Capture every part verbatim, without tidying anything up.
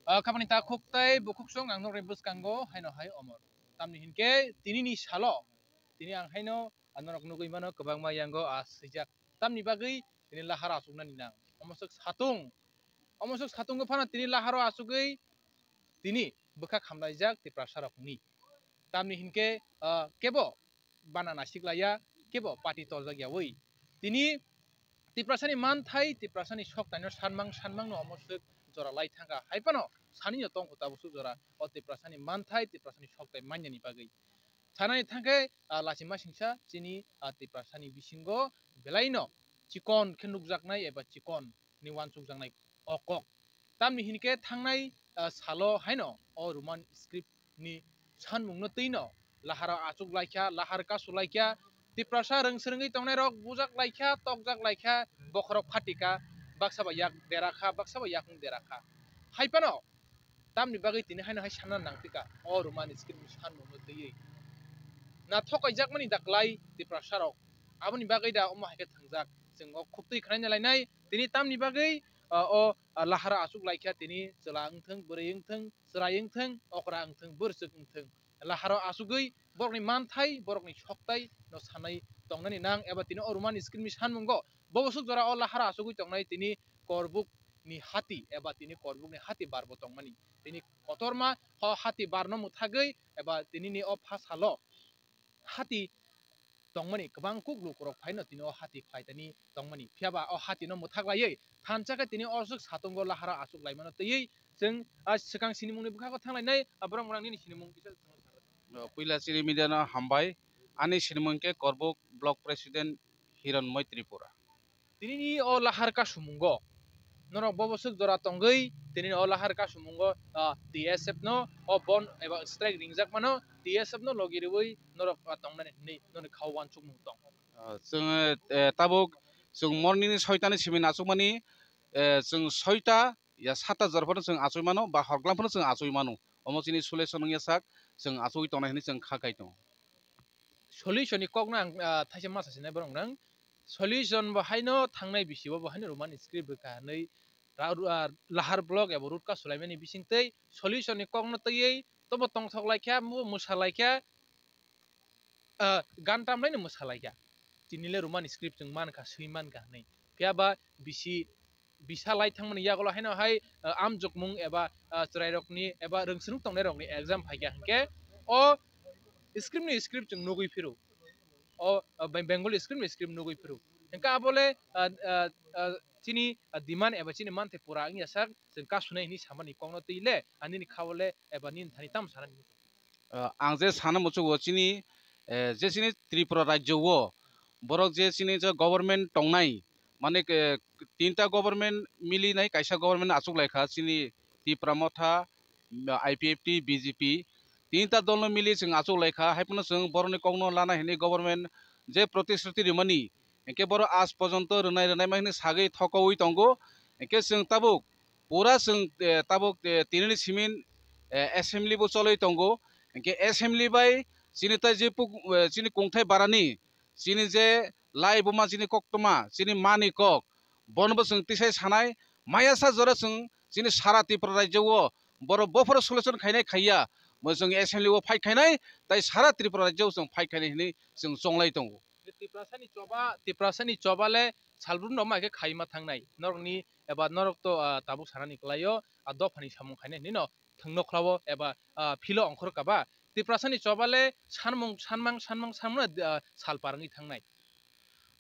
Ah, khapani takhuk tei bukhuk song ang nokni bwskango haino hai omor. Tamni hinkhe tinini salo, tini ang haino, ah, norok nugwi mano kwbangma yango, ah, swijak. Tamni bagwi tini laharo achuknani nang. Omo swk satung, omo swk satungo phano tini laharo achugwi tini bwkha khamlaijak Tiprasa rokni. Tamni hinkhe, ah, kebo bana naisik laiya, kebo party toljak yawi. Tini Tiprasani manthai, Tiprasani soktaino sanmang sanmangno omo swk jora lai thangkha. Hai phano sanino tongkho tabuk swk jora o Tiprasani manthai, Tiprasani soktai manyani bagwi. Sanani thangkhe, ah, lachima singsa chini, ah, Tiprasani bisingo belaino chikon khe nukjaknai eba chikon ni uansukjaknai o kok. Tamni hinkhe thangnai, ah, salo haino o Roman script ni sanmungno twino laharo achuk laikha, lahar kasu laikha, Tiprasa rwng swrwngwi tongnairok bujak laikha, tokjak laikha, bokhorok phatika, baksa bai yak dera kha, baksa bai yakung dera kha. Hai phano tamni bagwi tini haino hai sanna nangpikha o Roman script ni sanmungno twiwi. Na thokaijakmani da klai Tiprasarok, aboni bagwi da omo hai khe thangjak, chwng o khuktwi khwnaina lainai, tini tamni bagwi, ah, o, ah, laharo achuk laikha, tini chwla wngthwng, bwrwi wngthwng, chwrai wngthwng, okra wngthwng, bwrwswk wngthwng, laharo achugwi borokni manthai, borokni soktai no sanai tongnani nang, eba tini o Roman script ni sanmungo bobo swk jora o laharo achugwi tongnai tini Korbuk ni hati eba tini Korbuk ni hati barbo tongmani. Tini kotorma o hati barno mwthagwi eba tinini o pha salo hati tongmani kwbang kuk lukurok phaino tini o hati khlaitani tongmani. Phiyaba o hatino mwthak laiwi thansa khe tini o swk satungo laharo achuk laimano twiwi chwng, ah, swkang sinimungni bwkhago thanglainai, ah, borok mwnang nini sinimung kisa. O, puila chini media no hambai. Ani sinimung khe Korbuk Block President Hironmoi Tripura. Tinini o lahar kasumungo norok bobo swk jora tongwi, tinini o lahar kasumungo, ah, T S F no o bon eba strike ringjak mano, T S F no logi riwi norok, ah, tongnani hinwi noni khao uansukmung tong. Ah, chwng, eh, tabuk chwng morning ni soita ni simi achukmani, eh, chwng soita ya sata jora phano chwng achoi mano ba horglam phano chwng achoi mano. Omo chini solution wngya sak chwng achugwi tongnai hinwi chwng kha kai tongo. Solution ni kokno ang, ah, thaisa ma sasinai borok nang. Solution bo haino thangnai bisi bo, bo haino Roman script bwkha hinwi ra-, ru-, ah, lahar block eba root cause sulaimani bisingtwi solution ni kokno twiwi tobo tongthok laikha, mo-, mwsa laikha, ah, gan tamlaino mwsa laikha. Tinile Roman script chwng mankha, swi mankha hinwi. Phiyaba bisi bisa lai thangmani yagulo haino hai, ah, amjokmung eba, ah, chwrairokni eba rwngswrwng tongnairokni exam phaikha hinkhe o script ni script chwng nugwi phiro. O, ah, Be-, Bengali script ni script nugwi phiro. Hinkhe abole, ah, ah, ah, chini, ah, demand eba chini manthai pura wngya sak chwng kasunai hinwi samani kokno twi le, ah, nini kha o le eba nini thani tamo sanani? Ah, ang je sana muchugo chini, eh, je chini Tripura rajyo o borok je chini je government tongnai, mane, eh, tinta government milinai kaisa government achuk laikha chini Tipra Motha, I P F T, B J P, tinta dol no mili chwng achuk laikha, hai phano chwng borokni kokno lana hinwi government je protisruti rimani, hinkhe borok aaj porjonto rwnai rwnai ma hinwi sagwi thokoui tongo, hinkhe chwng tabuk pura chwng, eh, tabuk, eh, tinini simin, eh, assembly bo cholwi tongo. Hinkhe assembly bai chini tai je puk-, eh, chini kungthai barani, chini je lai buma chini koktwma, chini mani kok, bono bo chwng tisai sanai, mayasa jora chwng chini sara Tripura rajyo o borok bophoro solution khainai khaiya, bo chwng assembly o fight khainai, tai sara Tripura rajyo o chwng fight khainai hinwi chwng chonglai tongo. Tiprasani choba, Tiprasani choba le salbrumno ma khe khaima thangnai. Norokni eba norok to, ah, tabuk sanani kwlaio, ah, dophani samung khainai hinwi no thwngno khlao eba, ah, philo ongkhor kaba. Tiprasani choba le sanmung, sanmang, sanmang, sanmano, ah, sal par wngwi thangnai.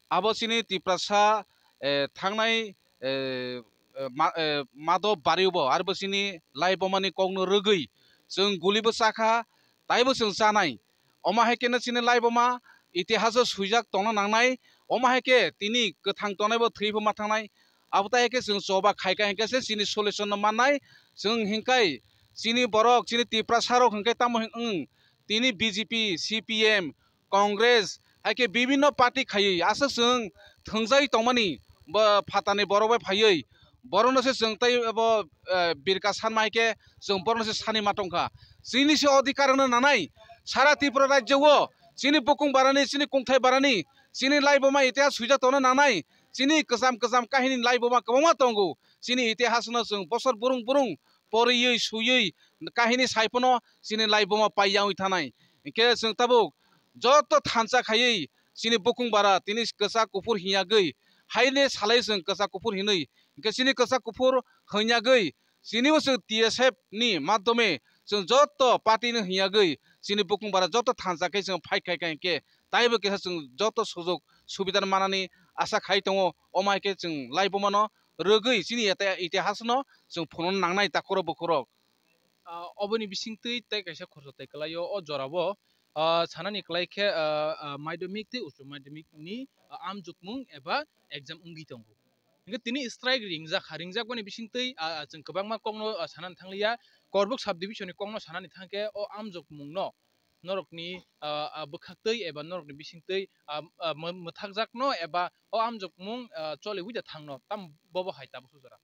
Abo chini Tiprasa, eh, thangnai, eh, eh, ma-, eh, Madhab Bariubo, arbo chini lai bomani kokno rwgwi chwng gulibo chakha, taibo chwng chanai. Omo hai khe no chini lai boma itihaso swijak tongna nangnai. Omo hai khe tini kwthang tongnaibo thwibo ma thangnai. Abo tai hai khe chwng choba khaika hinkhe se chini solution no mannai. Chwng hinkai chini borok, chini Tiprasa rok hinkhe tamo hin-, wng, tini B J P, C P M, Congress, hai khe bibinno party khaiwi aswk chwng thwngjai tongmani, bo phatani borok bai phaiwi borokno se chwng tei bo, eh, birka sanma hai khe chwng borokno se sani ma tongkha. Chini se odhikar wngna nanai, sara Tripura rajyo o chini bukung barani, chini kungthai barani, chini lai boma itihas swijak tongna nanai, chini kwcham kwcham kahini lai boma kwbangma tongo. Chini itihas no chwng bosor burung burung poriwi suiwi kahini sai phano chini laibuma pai yaui thanai. Hinkhe chwng tabuk joto thansa khaiwi chini bukung bara tini kwchak kuphur hinyagwi haile salai chwng kwchak kuphur hinwi. Hinkhe chini kwchak kuphur hinyagwi chini bo chwng T S F ni madhyome chwng joto party ni hinyagwi chini bukung bara joto thansa khe chwng fight khai khai hinkhe taibo kisa chwng joto sujok subida manani asa khai tongo. Omo hai khe chwng laibuma no rwgwi chini ete-, itihas no chwng phunukna nangnai takhurok bukhurok. Ah, oboni bisingtwi tei kaisa khoroksa tei kwlaio o jorao, ah, sanani kwlai khe, ah, ah, madhyamik tei uchu madhyamik ni, ah, amjokmung eba exam wngwi tongo. Hinkhe tini strike ringjak kha, ringjakmani bisingtwi, ah, ah, chwng kwbangma kokno, ah, sanani thangliya, Korbuk sub division ni kokno sanani thangkhe o amjokmungno norokni, ah, ah, bwkhaktwi eba norokni bisingtwi, ah, ah, mw-, mwthakjakno eba o amjokmung, ah, choliwi da thangno, tam bobo hai tabuk sujora.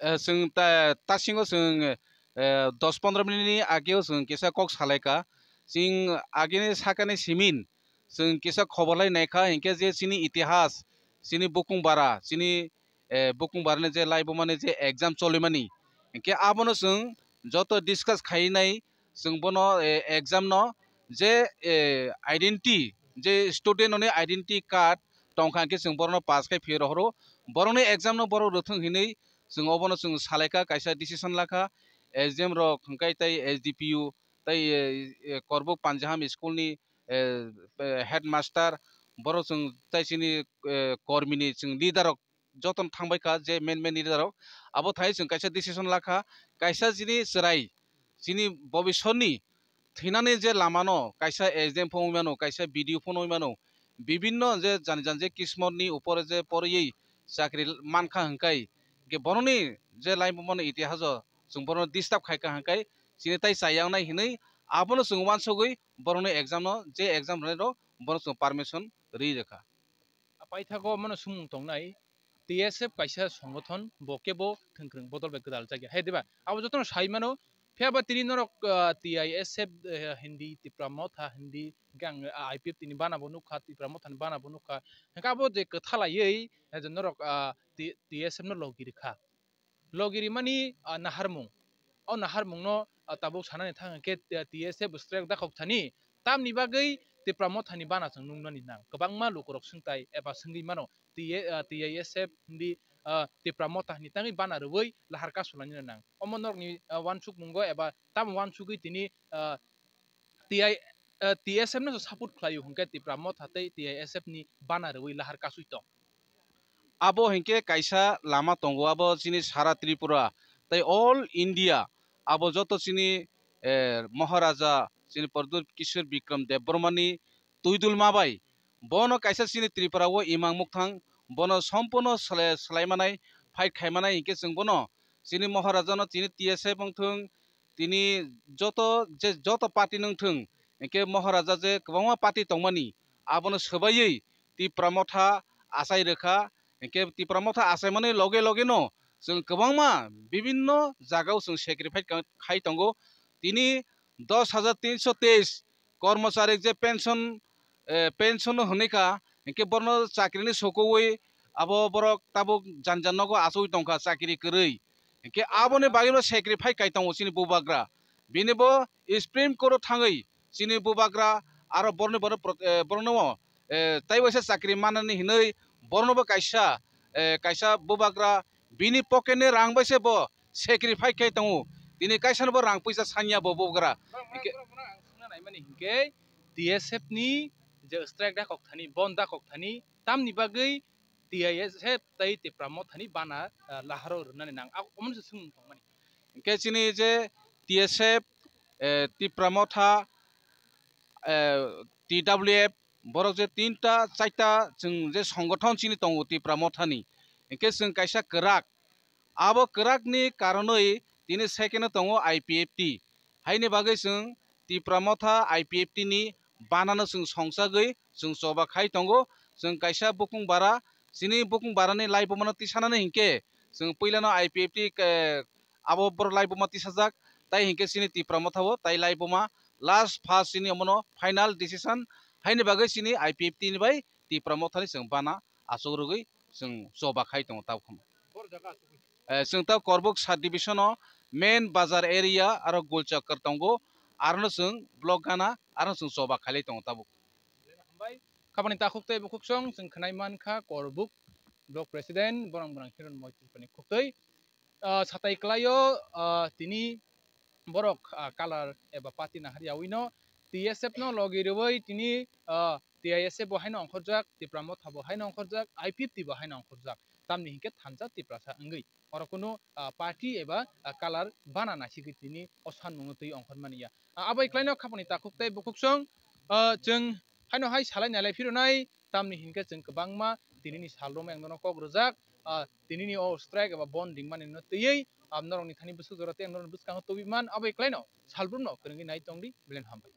Eh, chwng ta-, tasingo chwng, eh, dos pondro minute ni ageo chwng kisa kok salaikha. Chwng agini sakani simin chwng kisa khobor lai naikha, hinkhe je chini itihas, chini bukung bara, chini, eh, bukung barani je laibumani je exam cholimani, hinkhe abono chwng joto discuss khainai, chwng bono, eh, exam no je, eh, identity, je student ni identity card tongkha, hinkhe chwng borokno pass khai phi rohoro, borokni exam no borok rwthwng hinwi chwng obono chwng salaikha, kaisa decision lakha, S D M rok hwnkhe tei S D P O tei, eh, eh, Korbuk Panjaham school ni, eh, eh, headmaster, borok chwng tei chini, eh, kormini chwng leader rok jotono thangbai kha, je main main leader rok, abo thai chwng kaisa decision lakha, kaisa chini chwrai, chini bobiswrni thwinani je lamano kaisa S D M phone wngmano, kaisa B D O phone wngmano, bibinno je jani jani je kismotni upore je poriwi chakri mankha hwnkhe, je borokni je laibumani itihaso chwng borokno disturb khaikha hwnkhe, chini tai chayangnai hinwi abono chwng uansugwi borokni exam no, je exam rwnairok, borok chwng permission rwi rwkha. A paithago mano sumung tongnai, T S F kaisa songothon, bo kebo thwngkwrwng bodol bai gwdal jakya, hai diba? Abo jotono sai mano, phiya ba tini norok, ah, T I S F, eh, hindi, Tipra Motha hindi, hwnkhe ang, ah, I P F T ni bana bo nukha, Tipra Motha ni bana bo nukha, hwnkhe abo je kwthalaiwi, eh, je norok, ah, T-, T S F no logi rwkha. Logi rimani, ah, naharmung. O naharmungno, ah, tabuk sanani thang khe, ah, T S F bo strike dakhok thani. Tamni bagwi Tipra Mothani bana chwng nuknani nang. Kwbangma lukurok swngtai eba swngwi mano. T A, ah, T I S F hindi, ah, Tipra Motha hinwi tangwi bana rwui lahar kasulainani nang. Omo norokni, ah, uansukmungo eba tamo uansugwi tini, ah, T I, ah, T S F no support khlaio hwnkhe Tipra Motha tei T I S F ni bana rwui lahar kasui tong. Abo hinkhe kaisa lama tongo, abo chini sara Tripura tei all India, abo joto chini, eh, Maharaja, chini Pradyut Kishore Bikram Debbarmani twidulma bai, bono kaisa chini Tripura o imang mukthang, bono sompurno sle-, slaimanai, fight khaimanai hinkhe chwng bono chini Maharaja no chini T S F wngthwng, tini joto je joto party no wngthwng, hinkhe Maharaja je kwbangma party tongmani, abono swbaiwi Tipra Motha achai rwkha. Hinkhe Tipra Motha achaimani loge loge no chwng kwbangma bibinno jagao chwng sacrifice ka-, khai tongo. Tini dos hajar tinso teis kormochari je pension, eh, pension no hwnwi kha, hinkhe borno chakrini sokoui abo borok tabuk jani jani nogo achugwi tongkha chakri kwrwi. Hinkhe aboni bagwi bo sacrifice kai tongo chini bubagra. Bini bo Supreme Court o thangwi chini bubagra aro borni borok pro-, eh, borokno, eh, tai waisa chakri manani hinwi borokno bo kaisa, eh, kaisa bubagra bini pocket ni rang bai se bo sacrifice khai tongo. Tini kaisa no bo rang puisa sanya bo bubagra. Hinkhe T S F ni je strike dakhok thani, bon dakhok thani, tamni bagwi T I S F tei Tipra Mothani bana, ah, laharo rwnani nang. Ak-, omono se swngmung tongmani. Hinkhe chini je T S F, eh, Tipra Motha, eh, T W F, borok je tinta, chaita chwng je songothon chini tongo Tipra Mothani. Hinkhe chwng kaisa kwrak, abo kwrakni karonwi tini second o tongo I P F T. Haini bagwi chwng Tipra Motha I P F T ni banano chwng songsagwi chwng choba khai tongo. Chwng kaisa bukung bara, chini bukung barani laibumano tisanani hinkhe chwng puilano I P F T ke, abo borok laibuma tisajak, tai hinkhe chini Tipra Motha o tai laibuma last first chini omono final decision haini bagwi chini I P F T ni bai Tipra Mothani chwng bana achuk rwgwi chwng choba khai tongo tabuk. Eh, chwng ta Korbuk sub division o main bazar area aro Golchakra tongo, arono chwng block gana, arono chwng choba khailai tongo tabuk. Hambai, khabani takhuk tei bukhuk song chwng khwnai mankha Korbuk block president borong borong Hiron Moitri Tripurani khuktwi, ah, satai kwlaio, ah, tini borok, ah, color eba party nahar yawi no T S F no logi rwui tini, ah, T I S F bo haino ongkhorjak, Tipra Motha bo haino ongkhorjak, I P F T bo haino ongkhorjak. Tamni hinkhe thansa Tiprasa wngwi oro kunu, ah, party eba, ah, color bana naisigwi tini o sanmungno twi ongkhormani ya. Ah, abo eklaino khapani takhuk tei bukhuk song, ah, chwng haino hai salai nailai phirwnai, tamni hinkhe chwng kwbangma tinini salrom engno kok rwjak, ah, tinini o strike eba bon ringmani no twiwi, ah, norokni thani bwswk jora tei norokni bwskango tubui man, abo eklaino salbrumno kwrwngwi nai tongdi, belai no hambai.